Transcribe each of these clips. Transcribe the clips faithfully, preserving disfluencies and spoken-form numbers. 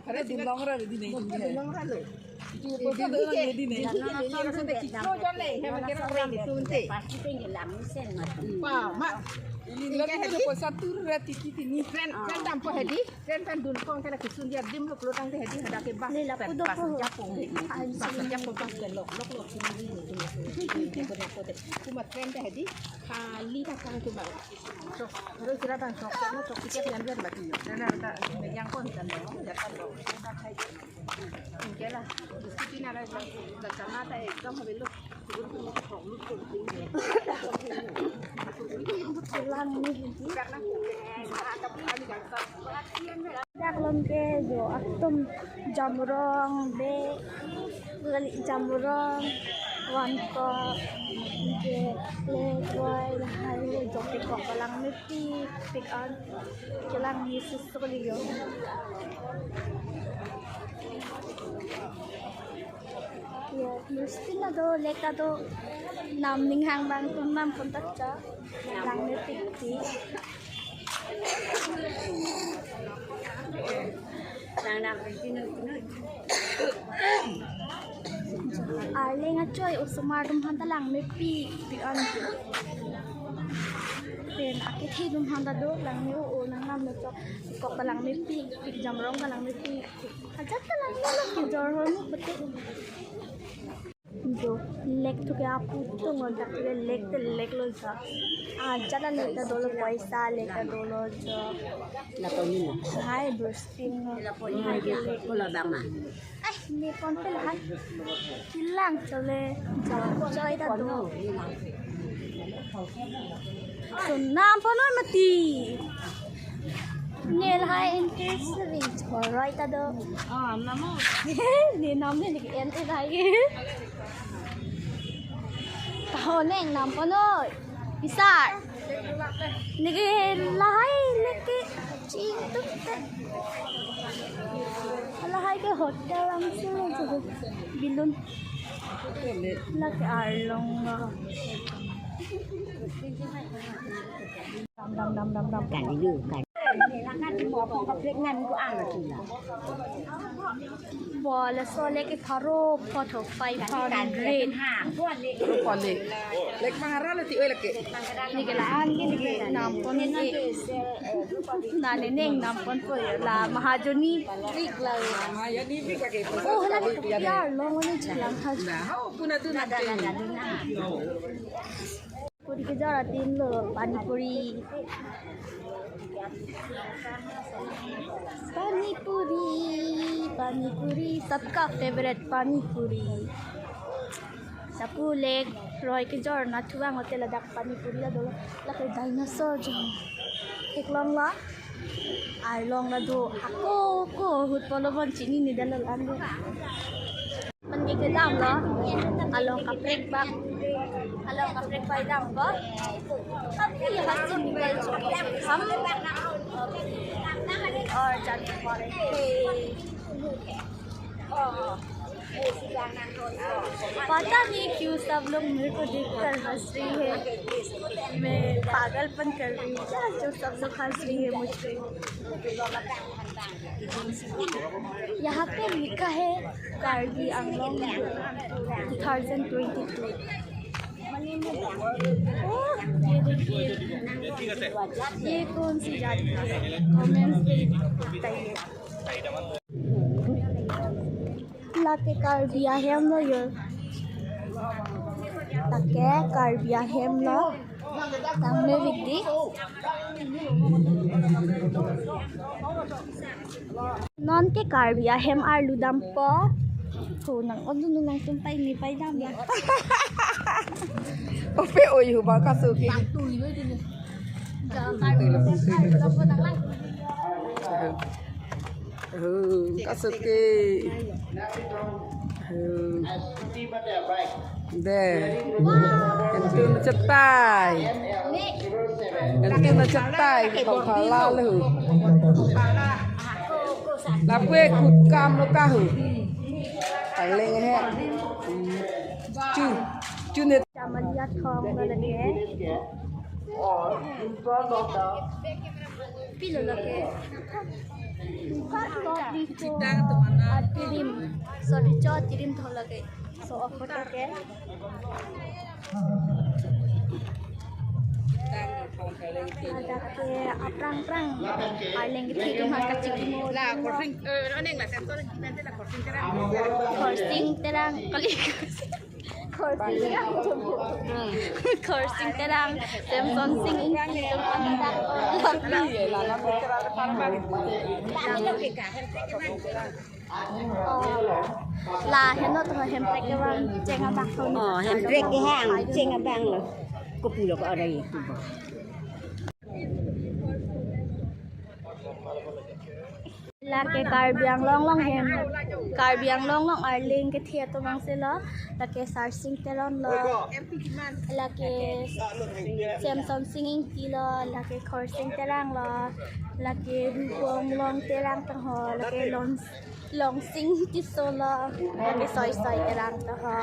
Ada di long run di ning. Di long run lo. Itu apa sih, dia di ning. Dia di ning. Dia di ning. Dia di ning. Dia di ning. Dia di ning. Dia di ning. Ini lagi ada apa satu rati titi ni. Tren, tren dampo hedi. Tren pen dun kong kena kisun dia dim lo pulo tangte hedi hadak ke bus. Bus Japung. Bus Japung bus ke lok lok lok sini. Kuma tren te hedi. Kali ta kang kuma. Sok, harus sila tang sok, sok, sok tiket yang dia mati. Nana ta yang kon kan dong, datang dong. Oke lah. Siti nara la chama ta ekdom habelo. Pulang ni. Karena aku, aku, aku, aku, Dak lom ke jo atum jamrong be, gali jamrong van ko ke le roi lahai le jo pikok palang mepik pik an kelang ni susu kali yo. Ya, mesti na do leka do nam ning hang bang tum nam pun tak cha lang mepik pik. Arleng achoi osomar atum aphan ta lang mepik pik an. Pen akethi atum aphan ta do lang me o o nang nam me chok kok ta lang mepik pik jamrong ta lang mepik pik. Ajat ta lang me lo kejor hor mu bete. Jo, lake thu ke apu tung on tak le lake te lake lo ja. Ah, jala lake ta dolo paisa lake ta dolo jo. Lapu ni na. Hai, bursting no. Lapu ni hai ke lake. Ko la bang ma. Ai, ne pon pe hai. Kilang chole. Jo, choi ta do. So, nam pon mati. Ne lahai interest ri choroi ta do. Ah, namo. Ne nam ne ne en te lahai. Taho neng nam pon oi. Pisar. Ne ke lahai lake ching tuk te. Lahai ke hotel ang sini tu. Bilun. Lake arlong ba. Dam, dam, dam, dam, dam. Kan dulu, kan. Kan mo pong kaprek ngan ko ang sila. Bo laso lake pharo pho tho five hundred. Pharo pho lake. Lake Mangara lo ti oi lake. Ne ke la-an ke ne ke nam pon ne. Na ne neng nam pon po la Mahajoni pik la. Mahajoni pik lake. Oh, la ya long ne chelang ha. Na, ho puna tu na. Puri kejor atin lo, pani puri. Pani puri, pani puri, sabka favorite pani puri. Lapu lake roi kejor nathu vang hotel ladak pani puri adolo, lake dinosaur jo. Theklong la, arlong la do, ako ko ahut polo bon chini ni dalo lang do. Mandi kedam lo, along kaprek bak, along kaprek bak dam ko. Abhi yahan se nikal chuke hum, aur jane wale the. पता नहीं क्यों सब लोग मेरे को देखकर हंस रही है, मैं पागलपन कर रही हूँ क्या, जो सब लोग हंस रही है मुझ पे। यहाँ पे लिखा है Karbi Anglong two thousand twenty two. ओह, ये देखिए, ये कौन सी जाति है? कमेंट्स में बताइए। Lake Karbi ahem lo yo. Lake Karbi ahem lo. Tangme bikdi. Non ke Karbi ahem arlu dampo. Ho nang odun nang tum pai ni pai dam ya. Ope oi ho ba kaso ke. Bang tui we dini. Karbi ahem arlu dampo nang lang. Oh, kaso ke. Oh. De. Entu chetai. Entu chetai ko phala lo. Lapu kutkam lo kaho. Paling he. Chu. Chu ne. Chamalia thong lo lake. Pilo lake. First stop reach to Atirim. So reach to Atirim tho lake. So a photo ke. Ladak ke aphrang-phrang arleng kethe atum aphan kachikimo. La Khorsing, eh, aneng la sensor nanti la Khorsing Terang. Khorsing Terang, kali. Khorsing Terang. Khorsing Terang, Semsonsing Ingti. Oh, la heno to Hemprek kevang cheng abang to. Oh, Hemprek kevang cheng abang lo. Kopi lo ko ada itu. Lake Karbi Anglong along hem, Karbi Anglong along arleng kethe atum angse lo, lake Sarsing Teron lo, lake Semsonsing Ingti lo, lake Khorsing Terang lo, lake Rupong Long Terang tang ho, lake Lons Longsing Tisso lo, lake Soisoi Terang tang ho,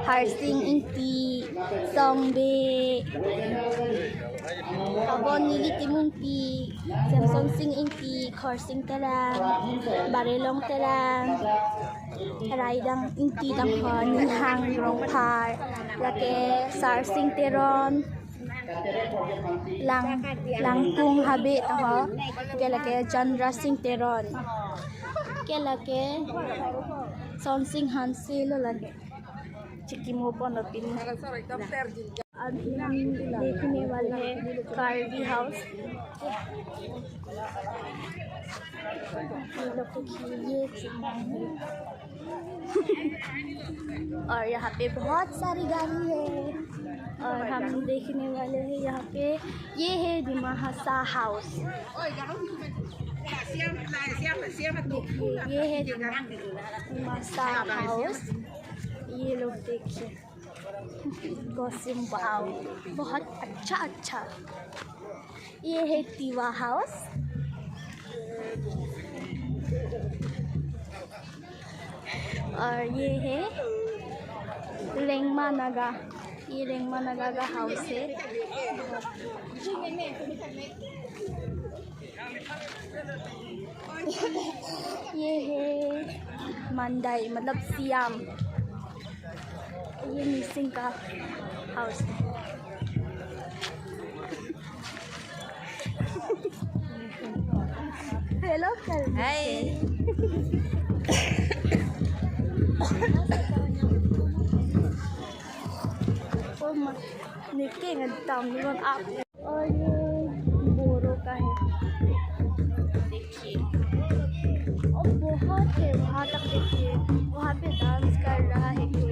Harsing Ingti, Songbe, Kabon Nili Timungpi, Semsonsing Ingti, Khorsing Terang, Barelong Terang, Raidang Ingti tang ho, Nihang Rongphar, lake Sarsing Teron, Lang, Langkung Habe tang ho, ke lake Chandra Sing Teron, ke lake Sonsing Hanse lo lake. Chikimo pon lo pini. अभी हम देखने वाले हैं कार्बी हाउस। ये लोग को खिलाइए। और यहाँ पे बहुत सारी गाड़ी है और हम देखने वाले हैं यहाँ पे, ये है दिमा हासा हाउस। देखिए, ये है दिमा, दिमा हासा हाउस। ये लोग देखिए, गौसिम, वाओ, बहुत अच्छा अच्छा। ये है तिवा हाउस और ये है रेंगमा नागा, ये रेंगमा नागा का हाउस है। ये है मंदाई, मतलब सियाम। ये मिसिंग का हाउस है। हेलो कर। हाय। ओ माय, निके एकदम निवन आप। और ये बोरो का है, देखिए। और बहुत है वहाँ तक, देखिए, वहाँ पे डांस कर रहा है कोई।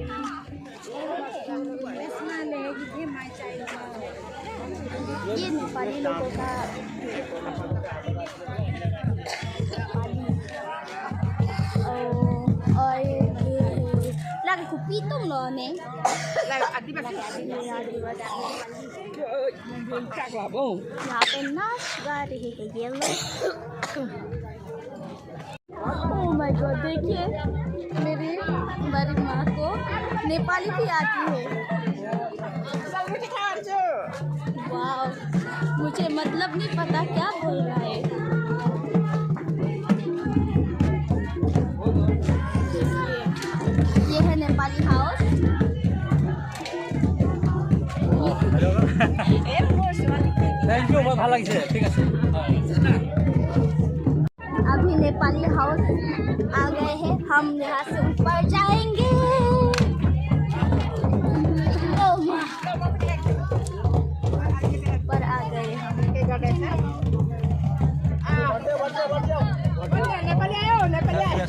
ये नेपाली लोगों का, नेपाली। और, और ये लगे कुपी तुम लो ने। लगे आदिवासी। ये आदिवासी। यहाँ पे नाच गा रहे हैं ये लोग। Oh my God, देखिए, मेरी बड़ी माँ को नेपाली भी आती है। वाओ, मुझे मतलब नहीं पता क्या बोल रहा है। ये है नेपाली हाउस। থেংক ইউ, বৰ ভাল লাগিছে। ঠিক আছে। अभी नेपाली हाउस आ गए हैं, हम यहाँ से ऊपर जाएंगे। ओ माँ। ऊपर आ गए हम। नेपाली आयो, नेपाली आयो।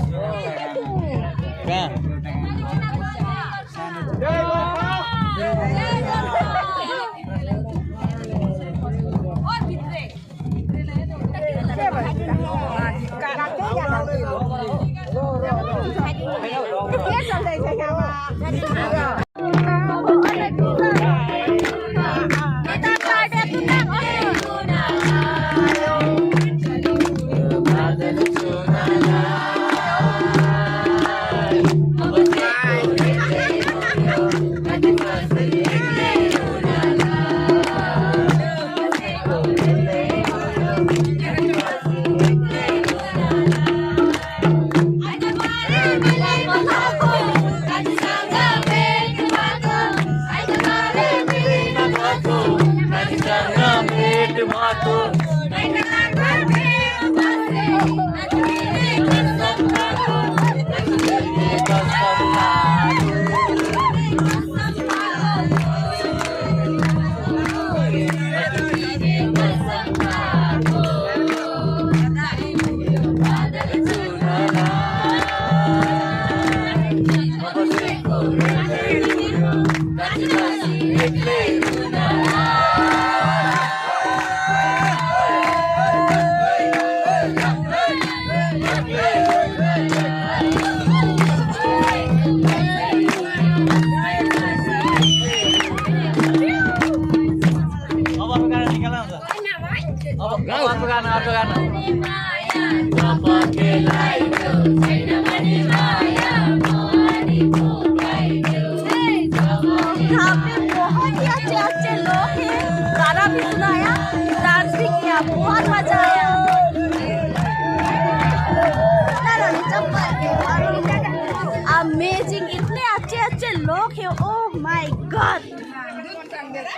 अमेजिंग, इतने अच्छे अच्छे लोग हैं, ओह माय गॉड।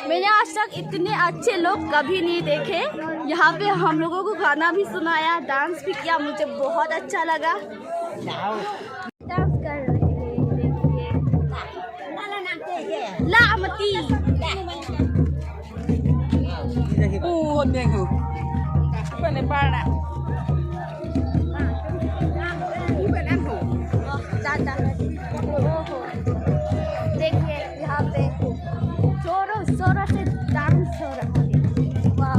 मैंने आज तक इतने अच्छे लोग कभी नहीं देखे। यहाँ पे हम लोगों को गाना भी सुनाया, डांस भी किया, मुझे बहुत अच्छा लगा। डांस कर रहे हैं, देखिए। ला मती। Oh, देखो। Bukan lebar nak. Bukan anu. ज्यादा। ओहो। देखिए, यहाँ पे जोरों शोरों से डांस हो रहा है। वाह।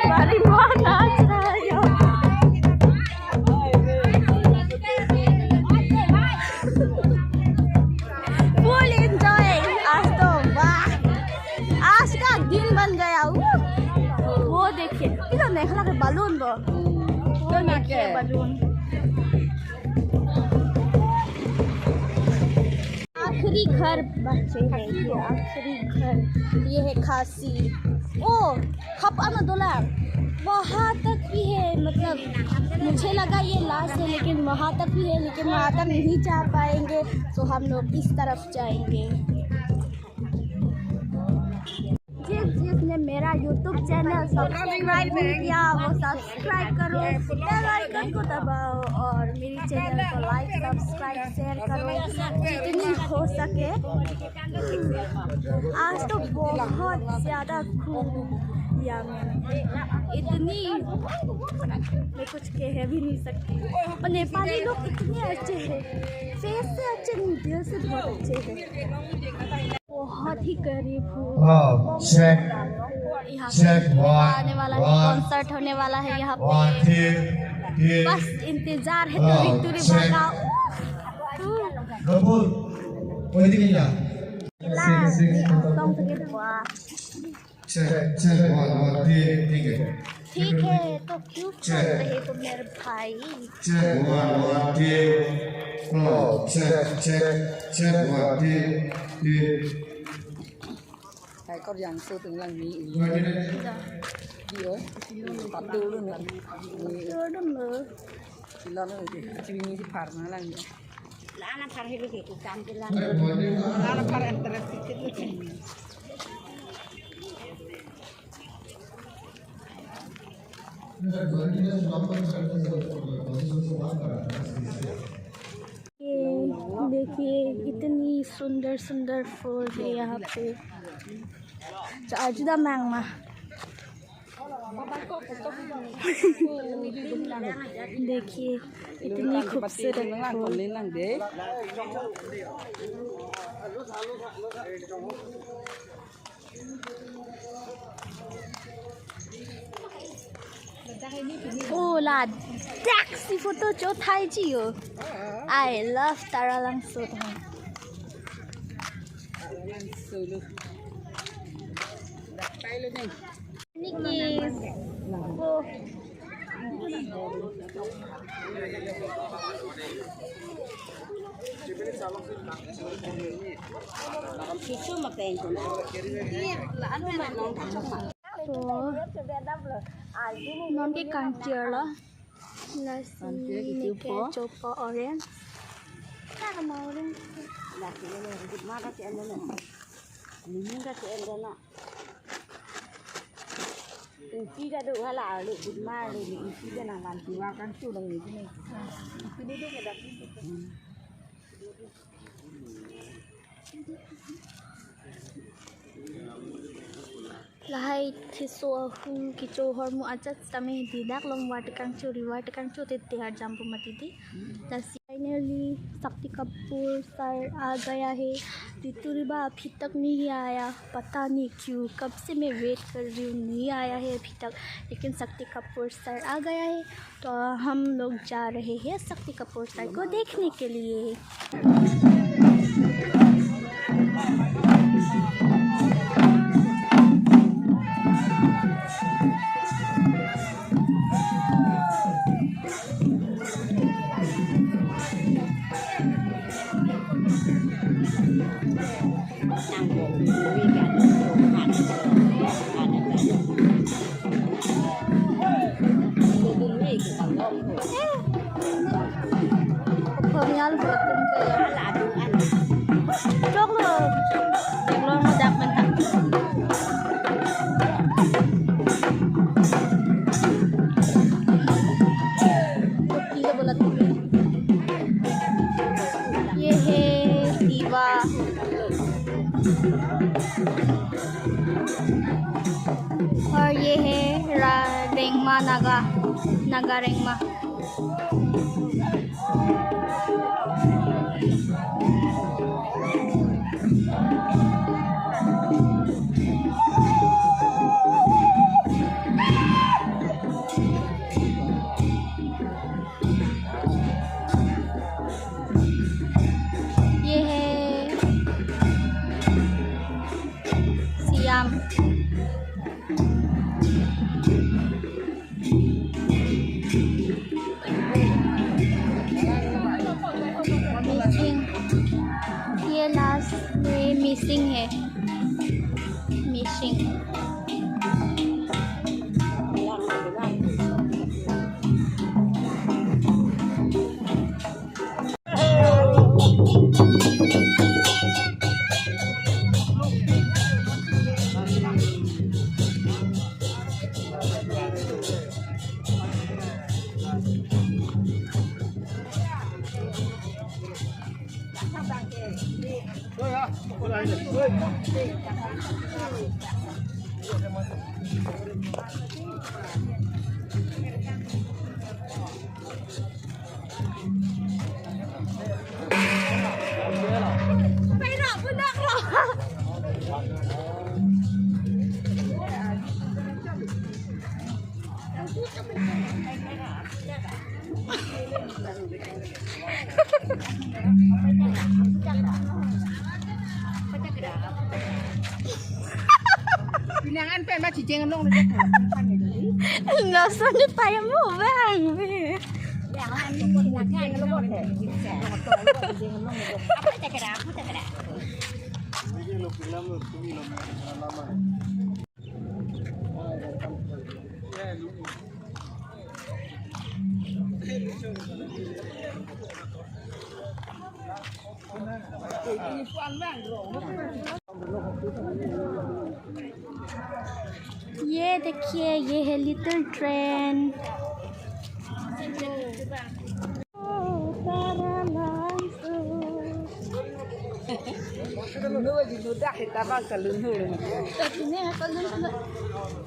बारी माँ नाच रहा है यहाँ। Full enjoy। आज तो वाह, आज का दिन बन गया। वो, वो देखिए, ये तो मेघला के balloon वो, वो देखिए balloon। आखिरी घर बचे हैं, ये आखिरी घर, ये है खासी। ओ, हप आना दोला, वहाँ तक भी है, मतलब मुझे लगा ये लास्ट है, लेकिन वहाँ तक भी है, लेकिन वहाँ तक नहीं जा पाएंगे, तो हम लोग इस तरफ जाएंगे। जिस जिसने मेरा YouTube चैनल सब्सक्राइब नहीं किया, वो सब्सक्राइब करो, बेल आइकन को दबाओ और मेरी चैनल को लाइक, सब्सक्राइब, शेयर करो, जितनी हो सके। आज तो बहुत ज्यादा खूब किया मैंने, इतनी, मैं कुछ कह भी नहीं सकती। और नेपाली लोग इतने अच्छे हैं, फेस से अच्छे नहीं, दिल से बहुत अच्छे हैं। बहुत ही गरीब हूँ। Oh, check, यहाँ पे check, one, आने वाला है, one, कॉन्सर्ट होने वाला है यहाँ पे। One, two, two। बस इंतजार है, oh, टुरी टुरी check। बजाओ। Double। Oh, ini ya। Six, six। Song segitu, wah। Check, check, one, one, two, ठीक है। ठीक है, तो क्यों कर रहे हो मेरे भाई? Check, one, one, two। Oh, check, check, check, one, two, two। Hai kor yang so tenglang ni. One, two। Di, oh. Patu dulu ni. Patu dulu. Sila ni, cumi ni si par na lang ni. Lana par hili ke ku kam ke lang. Lana par interest ke tu. ये देखिए, इतनी सुंदर सुंदर फूल है यहाँ पे। चार्ज दा मांग मा। देखिए, इतनी खूबसूरत फूल। Oh, ladak si photo chot thaiji ho. I love Taralangso. Taralangso lo. Niki. Oh. Susu makan tu. Iya, lah, anu, makan kacang, Mak. So, non ke kangkir lo. Lasi, kangkir, neke chopo. Chopo orange. Kar ma orange. Lasi, ini ribut mana si anda na? Ini enggak si anda na. Ingki ta do hala, le bud ma le, ingki ta nangvanpi va kangcho nang ni ni. Ingki ni do ke dak. Lahai keso ahut kecho ahormu ajat tame didak long water kangcho ri, water kangcho te te har jampu mati di. Lasi finally Shakti Kapoor सर आ गया है। ऋतु रिबा अभी तक नहीं आया, पता नहीं क्यों, कब से मैं वेट कर रही हूँ, नहीं आया है अभी तक। लेकिन शक्ति कपूर सर आ गया है, तो हम लोग जा रहे हैं शक्ति कपूर सर को देखने के लिए। और ये है रा-, रेंगमा नागा, नागा रेंगमा। ये है सियाम। मिसिंग, ये लास्ट में मिसिंग है, missing. Pinangan pen ma cijeng long ni. Lason ni payam mo bang. Apa cakap apa cakap. ये देखिए, ये है little train. Lunu aji ludak hita bang kalunu. Tatine ha kalun sana.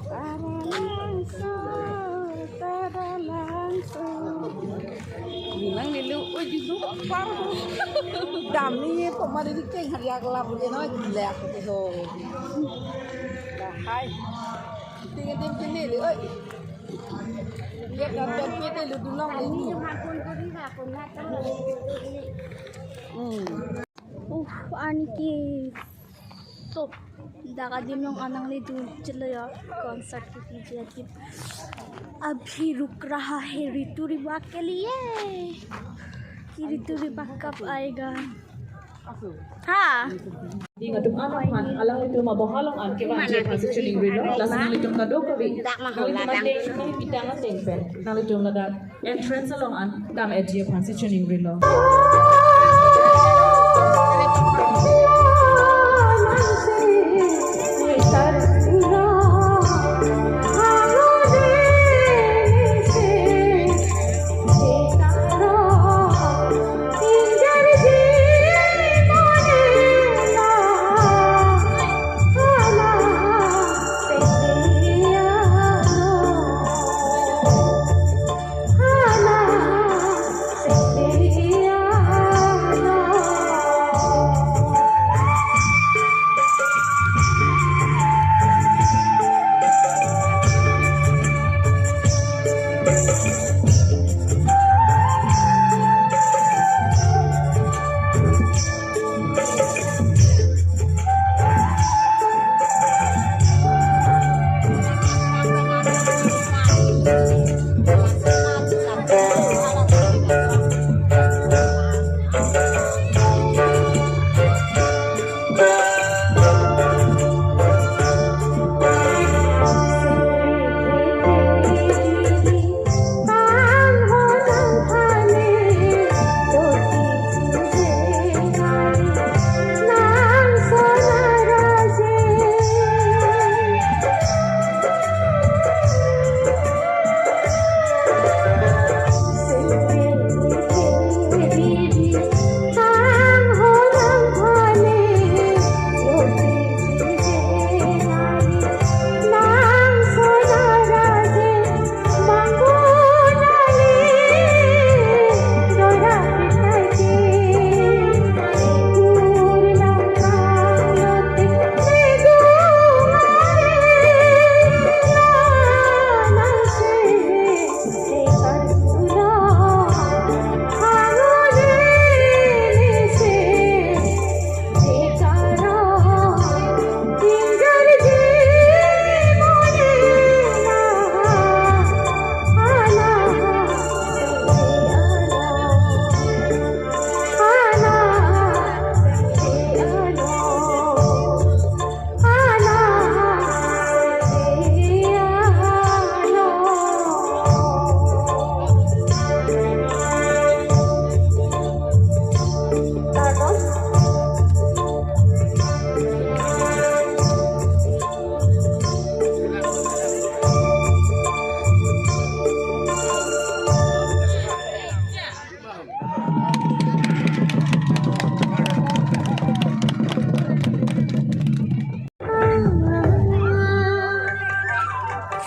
Tara langsung, tara langsung. Binang nilu aji ludak par. Dami pemari di keng hari aklap di no gila aku tu. Dah hai. Tinggal tim sini di, oi. Dia kan kita lu dulu ini. Hmm. Uh, anke. So, dak adim along anang le dun chalo ya, concert ke P G adim. अभी रुक रहा है ऋतु रिबा के लिए, कि ऋतु रिबा कब आएगा। Ha. Ding atum an aphan alanglitum aboha along an kevan ji aphan si choningrilo. Lasi nanglitum kadokave nanglitum ateng, nangpitang ateng pen nanglitum ladak entrance along an dam-et ji aphan si choningrilo.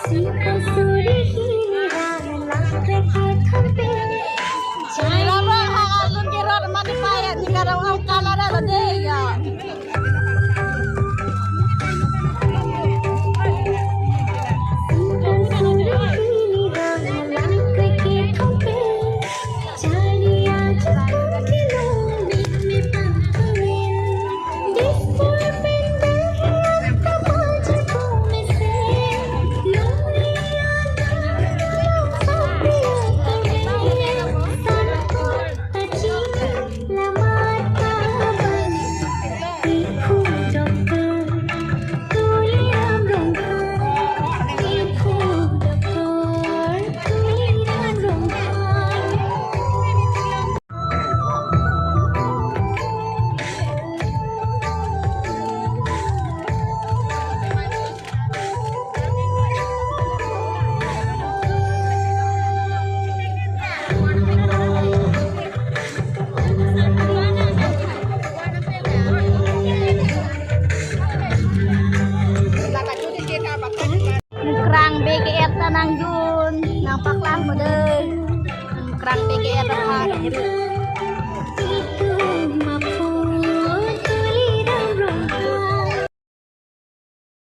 Sika suri hini rangan langkre ke thampe. Rama ha alun ke rot mani paya ni karang ang kalara lo de ya. Sika suri hini rangan langkre ke thampe. Mukrang B K R ta nangdun, nangpaklang pada. Mukrang B K R ta.